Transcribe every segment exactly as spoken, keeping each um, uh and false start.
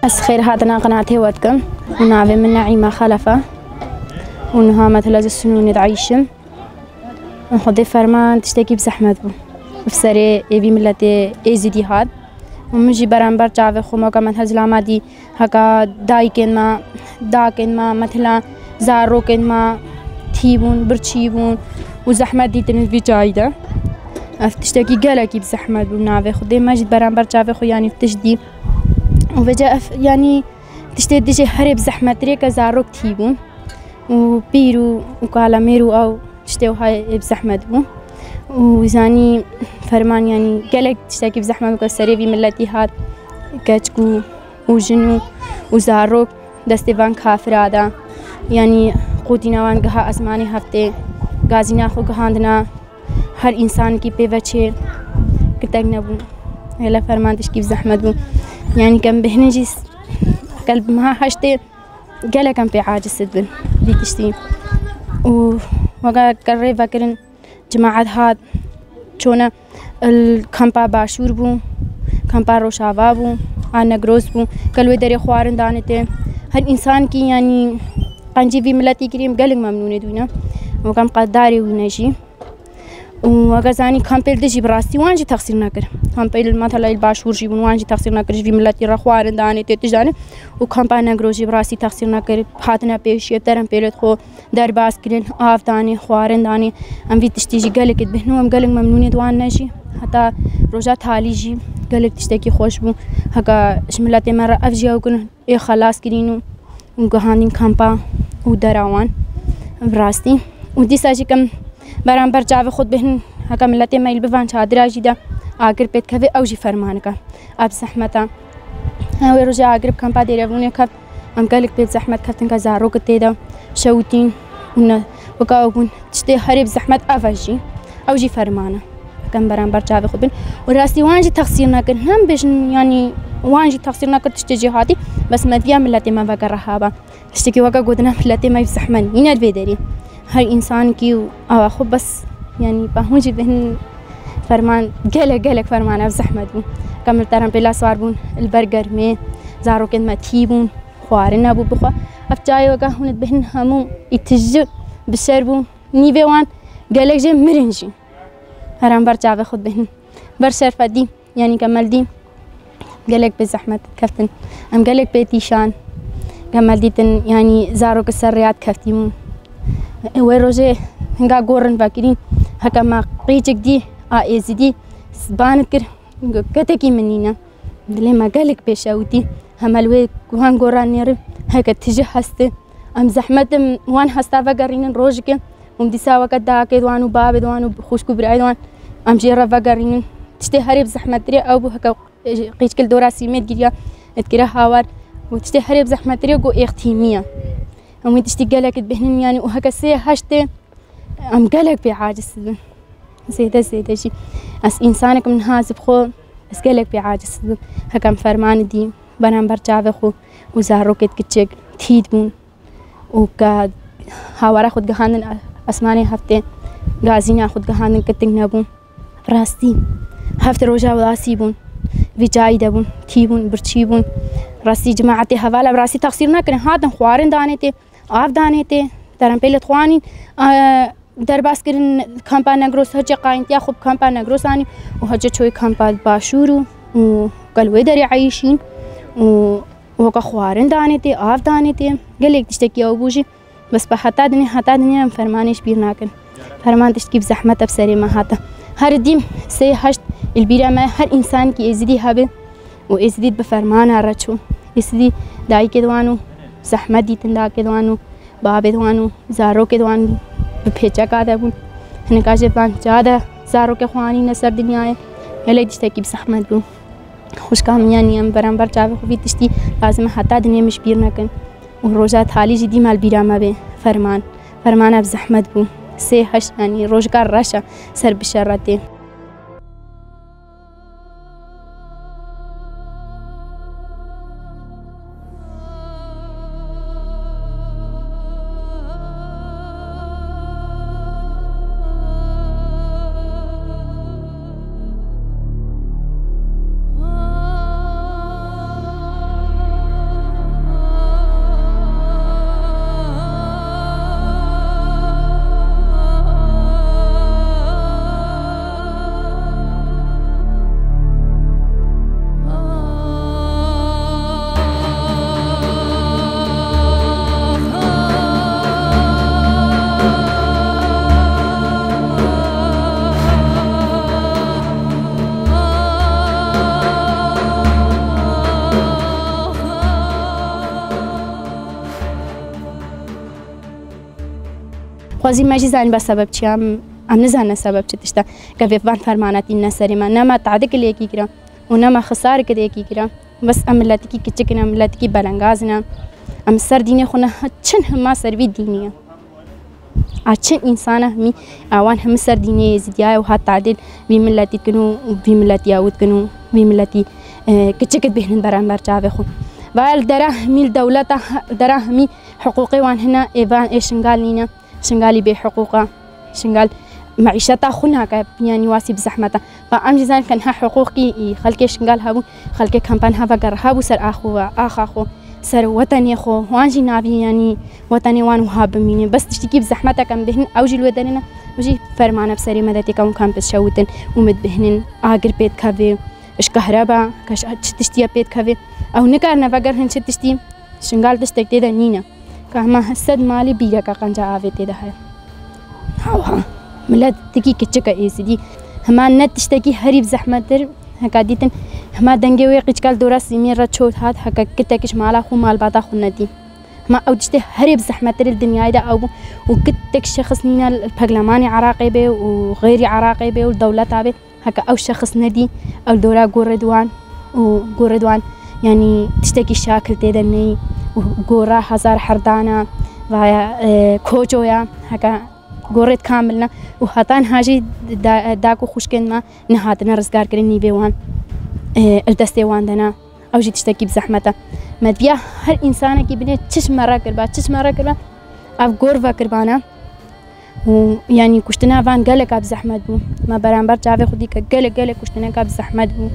Ez xêr hatina qinatê we dikim û navê min Neîma Xelef e û niha me tila ji Sinûnê dieyşim. Xwedê ferman tiştekî bi zehmet bû. Bi serê êvî miletê Êzidî hat û min jî beramber çavê xwe moka me her zilama dî heka dayikên me, dakên me, metila zarokên me tî bûn, birçî bûn û zehmet dîtin vî cayî de. Ev tiştekî gelekî bi zehmet bû navê Xwedê me jî beramber çavê xwe yanî tişt dî. Û vêca ev, yanî, tiştê dijî herê bi zehmetirê ke zarok tî bûn. Û pîr û, û kalemêr û ew tiştê wiha ê bi zehmet bû. Û zanî ferman, yanî, gelek tiştekî bi zehmet bû ke serê vî miletî hat, keçik û, û jin û, û zarok destê van kafira da. Yanî, qûtîna wan giha esmanê heftê, gazîna xwe gihandina. Her însanekî pê ve çê kitek nebû. Hêle ferman tişkî bi zehmet bû. Yanî kem bêhnin jî s-, kel bi meha heştê gelek em pê aciz dibin vî tiştî. Û weke kel rê vekirin, cemaet hat, çûne li kampa Başûr bû, kampa Rojava bû, a Negros bû, kel wê derê xwarin danê tê. Her însanekî, yanî, qencî vî miletî kirî, em gelek memnûnê dû ne. Weke em qedarê wî ne jî. Û weke zanî kampêl dijî bi rastî wan jî texsîr nekir. Kampêl mesela li Başûr jî bûn, wan jî texsîr nekir, ji vî miletî re xwarin danê tê tişt danê. Û kampa Negro jî bi rastî texsîr nekir, hatine pêşiyê, terempêlê xwe derbas kirin, av danê, xwarin danê. Em vî tiştî jî gelekê dibêhnin û em gelek memnûnê di wan ne jî. Heta roja talî jî gelek tiştekî xweş bû. Heka ji miletê me re ev jî ew kirin, ê xelas kirîn û, û gihandîn kampa û dera wan. Bi rastî. Û dîsa jî kem beramber çavê xwe dibêhnin, heke miletê me îl bivan çadira jî de agir pê dikeve, ew jî fermanika. Ev zehmeta. Ew ê rojê agir bi kampa Dêrevûnê keft. Em gelek pê zehmet keftin ke zarok tê de şewitîn û ne weka ew bûn. Tiştê herê bi zehmet ev e jî. Ew jî ferman e. Kem beramber çavê xwe bin. Û rastî wan jî texsîr nekin. Hem bêjin, yanî wan jî texsîr nekin tiştê jê hatî. Bes me diya miletê me veke reha be. Tiştekî weke gotina miletê me bi zehmet nîne di vê derê. Her însanekî û awa xwe bes, yanî, pa hûn jî bêhnin ferman, gelek, gelek ferman ev zehmet bû. Kem li terempêla swar bûn, li ber germê, zarokên me tî bûn. Xwarin nebû bixwe. Ev çayê weke hûn dibêhnin hemû î tijî bi şer bû. Nîvê wan gelek jê mirin jî. Beramber çavê xwe dibêhnin. Ber şerfedî, yanî ke me li dî gelek pê zehmet keftin. Em gelek pê tîşan. Ke me li dîtin, yanî zarok ser rêya dikeftî bûn. Wê rojê hinga gorin vekirîn. Heke me qîçik dî, a êzidî, ban dikir, ketekî min nîne. Dilê me gelek pê şewitî. Heme li wê wan goran nêrin, heke tijî hest e. Em zehmet in wan hesta vegerînin rojikê. Hûn dîsa weke dayikê wan û babê wan û xwişk û birayê wan, em jê re vegerînin. Tiştê herê bi zehmetirê ew bû, heke qîçkil dora sîmê digiriya, dikire hawar. Û tiştê herê bi zehmetirê ku êxtîmiye. Em wî tiştî gelek dibêhnin, yanî, û heke sê heştê em gelek pê aciz dibin. Zêde zêde jî. Ez însanekim niha ez bi xwe, ez gelek pê aciz dibim. Hekem fermanê dî, beramber çavê xwe û zarokêt kiçik tî dibûn û ke hawara xwe digihandin esmanê heftê, gazîna xwe digihandin kitik nebûn. Rastî, heft roja wilasî bûn. Vî çayî de bûn, tî bûn, birçî bûn. Rastî cemaetê hevala bi rastî texsîr nekirin. Hatin xwarin danê tê, av danê tê, terempêlê dixwanîn. Derbas kirin kampa Negros, hece qayîntiya xwe bi kampa Negros anî û hece çoyê kampa Başûr û, û gel wê derê eyîşîn û weke xwarin danê tê, av danê tê. Gelek tiştekî ew bû jî. Bes bi heta dinê, heta dinê em fermanê ji bîr nakin. Ferman tiştekî bi zehmet ev serê me hate. Her dîm sê heşt il bîra me her însanekî êzidî hebe û êzidî bi fermana re çû. Êzidî dayikê di wan û zehmet dîtin dakê di wan û babê di wan û zarokê di wan bi pêçeka de bûn. Hinek a jê van ca de zarokê xwe anîne ser dinyayê. Gelek tiştekî bi zehmet bû. Xwişka min, yanî em beramber çavê xwe vî tiştî lazim e heta dinê min ji bîr nekin. Û roja talî jî dîma li bîra me bê. Ferman. Fermana bi zehmet bû. Sê heşt, yanî rojka reş e ser bi şer re tê. Xwezî me jî zanîba sebeb çi ye, em, em nizane sebeb çi tişt e. Gavê van fermana tîne serê me. Ne me tadikê lê yekî kira û ne me xisarikê lê yekî kira. Bes em miletikî kiçik in, em miletikî belengaz in. Em ser dînê xwe ne çin hema ser vî dînî ye. A çin însana hemî, a wan hemî ser dînê Êzidiyayê û hat tadil vî miletî dikin û vî miletî awit dikin û vî miletî, e, kiçik dibêhnin beramber çavê xwe. Va li dera hemî li dewleta, li dera hemî hiqûqê wan hene, ê van ê Şingal nîne. Şingalî bê hiqûq e. Şingal meîşeta xwe nake, yanî wasî bi zehmet e. Ba em jî zanin ke niha hiqûqî î xelkê Şingal hebû, xelkê kampan heva ger hebû ser axû ve, axa xwe, ser wetenê xwe, wan jî navî, yanî wetenê wan wiha bimîne. Bes tiştekî bi zehmet e ke em bêhnin, ew jî li wê derê ne, ew jî fermane bi serê me de têke û kamp şewtin û me dibêhnin, agir pê dikeve, ji kahreba, ke ji çi tiştî ye pê dikeve. Ew nikarine vegerin çi tiştî, Şingal tiştek tê de nîne. Ka hema sed malî bîreke qenca avê tê de heye. Hawa, miletikî kiçik e Êzidî. Hema ne tiştekî herî bi zehmettir, heka dîtin, hema dengê wê qîçka li dora sîmê re çot hat, heke kitek ji mala xwe, malbata xwe nedî. Hema ew tiştê herî bi zehmettir li dinyayê de ew bû û kitek şexs nîne li perlemanê Iraqê bê û xeyrî Iraqê bê û li dewleta bê. Heke ew şexs nedî, ew li dora gorê di wan û gorê di wan, yanî tiştekî şakil tê de neyî û gora hezar herdana vaya, e, koço ya, heke gorê di kamil ne û heta niha jî da-, dak û xwişkên me nehatine rizgarkirin nîvê wan, e, li destê wan de ne. Ew jî tiştekî bi zehmet e. Me diviya her însanekî binê çi ji me re kiriba, çi ji me re kiriba, ev gor vekirbane. Û, yanî, kuştina van geleka bi zehmet bû. Me beramber çavê xwe dî ke gelek, gelek kuştineka bi zehmet bû.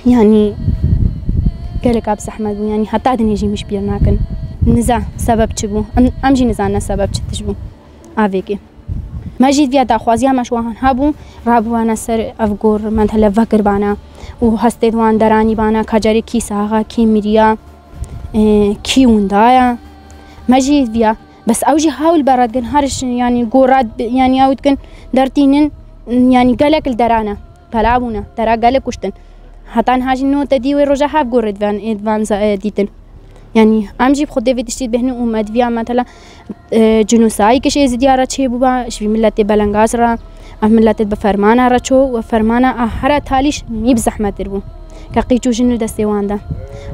Yanî, geleka bi zehmet bû. Yanî, heta dinê jî min ji bîr nakin. Niza sebeb çi bû. Em, em jî nizane sebeb çi tişt bû. Avêkê. Me jî viya daxwaziya me ji wan hebû, rabûbana ser ev gor, me hele vekirbana û hestê di wan deranî bana, ka carê kî sax e, kî miriya, e, kî winda ye. Me jî viya Bes ew jî hewl bera dikin, her ji, yanî, gora, yanî, ew dikin, dertînin, yanî, gelek li derane, pela bûne, dera gelek kuştin. Heta niha jî no te dî wê roja hev gorê divan, ê divan za-, e, dîtin. Yanî, em jî bi xwe dê vê tiştî bêhnin û me diviya, metela, e, cinûsayî kişê Êzidiya re çêbûba, ji vî miletê belengaz re, ev miletê bi fermana re çû û fermana a hera talîş mî bi zehmettir bû. Ke qîç û jin li destê wan de.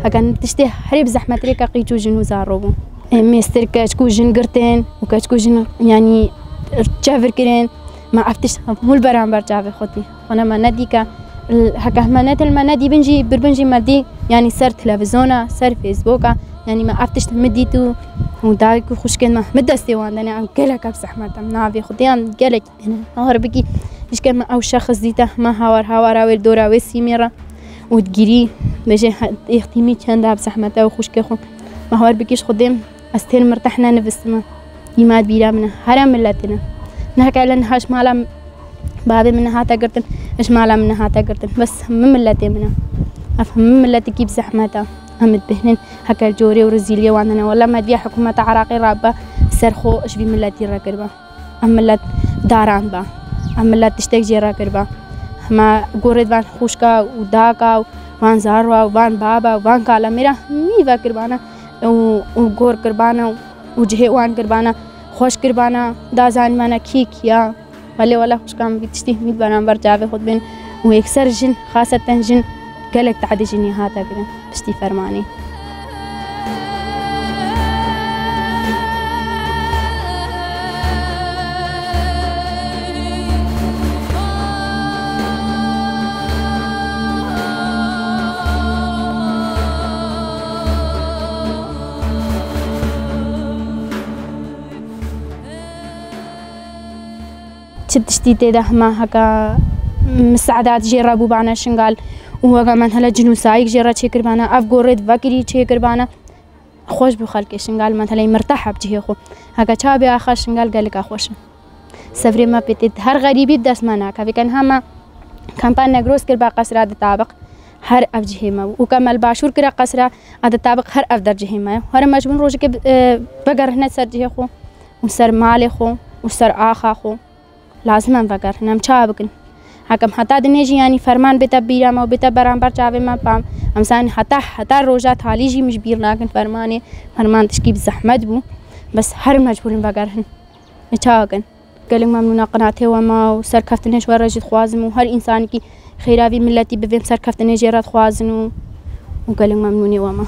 Heke tiştê herî bi zehmettirê ke qîç û jin û zaro bû. Ê, mêstir keçik û jin girtin û keçik û jin, yanî, çevir kirin. Me ev tişt hemû li beramber çavê xwe dî. Xwe ne me nedî ke, l-, heke me ne til me nedî bin jî, bir bin jî me dî, yanî, ser televîzyona, ser Facebooka, yanî, me ev tişt mi dît û, û dayik û xwişkên me, mi destê wan de ne, ew gelek ev zehmet e, navê Xwedê em gelek Hawar bikî, ji ke me ew şexs dîte, me hawar hawara wê li dora wê sîmê re û digirî, bêje, he-, êxtîmî çend e bi zehmete û xwişkê xwe. Me hawar bikî ji Xwedê, ez tên mirteh nenivistime. Îma bîra min e. Here miletê ne. Neheke li niha ji mala bavê min nehate girtin, ji mala min nehate girtin. Bes hemî miletê min e. Ev hemî miletikî bi zehmet e. Em dibêhnin heke li corê û rizîliyê wan de ne. Wela me diya hikûmeta Iraqê rabe ser xwe ji vî miletî re kiriba. Em milet daran ba. Em milet tiştek jê re kiriba. Hema gorê van xwişka û daka û van zarwa û van baba û van kalemêra hemî vekirbana û, û gor kirbana û cihê wan kirbana, xweş kirbana, da zanîbana kî kî ya. Welê wela xwişka min vî tiştî hemî di beramber çavê xwe dibên û yekser jin, xaseten jin, gelek tehdê jinî hate kirin. Piştî fermanê. Çi tiştî tê de hema heke misaedat jê re bûbane Şingal û weke metele cinûsayîk jê re çêkiribane, ev gorê di vekirî çêkiribane. Xweş bû xelkê Şingal, metele mirteh e bi cihê xwe. Heke çawa bê axa Şingal gelika xweş e. Sevrê me pê tê, her xerîbî bi dest me nake. Vê ke niha me kampa Negros kiriba qesra di tabiq, her ev cihê me bû. Û ke me li başûr kira qesra, a di tabiq her ev dercihê me ye. Here mecbûr rojekê, e, vegerhine ser cihê xwe û ser malê xwe û ser axa xwe. Lazim em vegerin, em çawa bikin? Hekem heta dinê jî, yanî, ferman bête bîra me û bête beramber çavê me, pam, em zanin heta, heta roja talî jî min ji bîr nakin fermanê. Ferman tişkî bi zehmet bû. Bes her mecbûr in vegerin. Çakin. Gelek memnûna qinatê we ma û serkeftinê ji we re jî dixwazim û her însanekî xêra vî miletî bivêm serkeftinê jê re dixwazin û, û gelek memnûnê we ma.